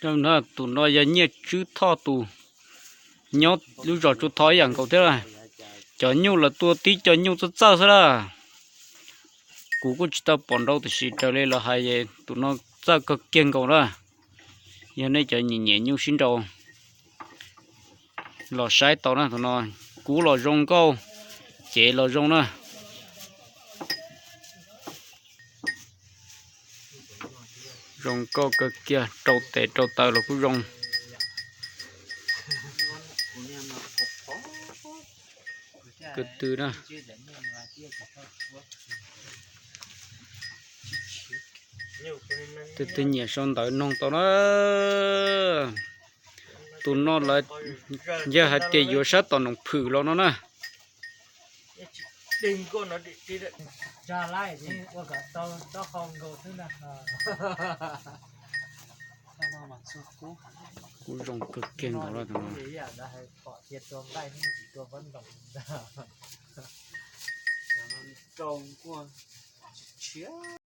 Tus no yog Nyiaj Tswb Thoj tus, nyob lub zos Tsuas Thoj ib yam nkaus thiab. Cov nyuj los tua tib co nyuj txawj txawj xwb na. Kuv kuj tsis tau pom nrau tiam sis raws li lawv hais tus no txawj kawg kiag nkaus na. Yog nej cov nyiam nyiam nyuj sib nraus los saib tau na, tus no kub los zoo nkauj, cev los zoo na. Zoo nkauj kawg kiag, rau tes rau taw los kuj zoo. Ko tw na. Tus twg nyiam sau ntawv noog tau na. Tus no lawv yog hais tias yuav sab tom noog phwm los no na. Kuj zoo kawg kiag nkaus lawm tus no.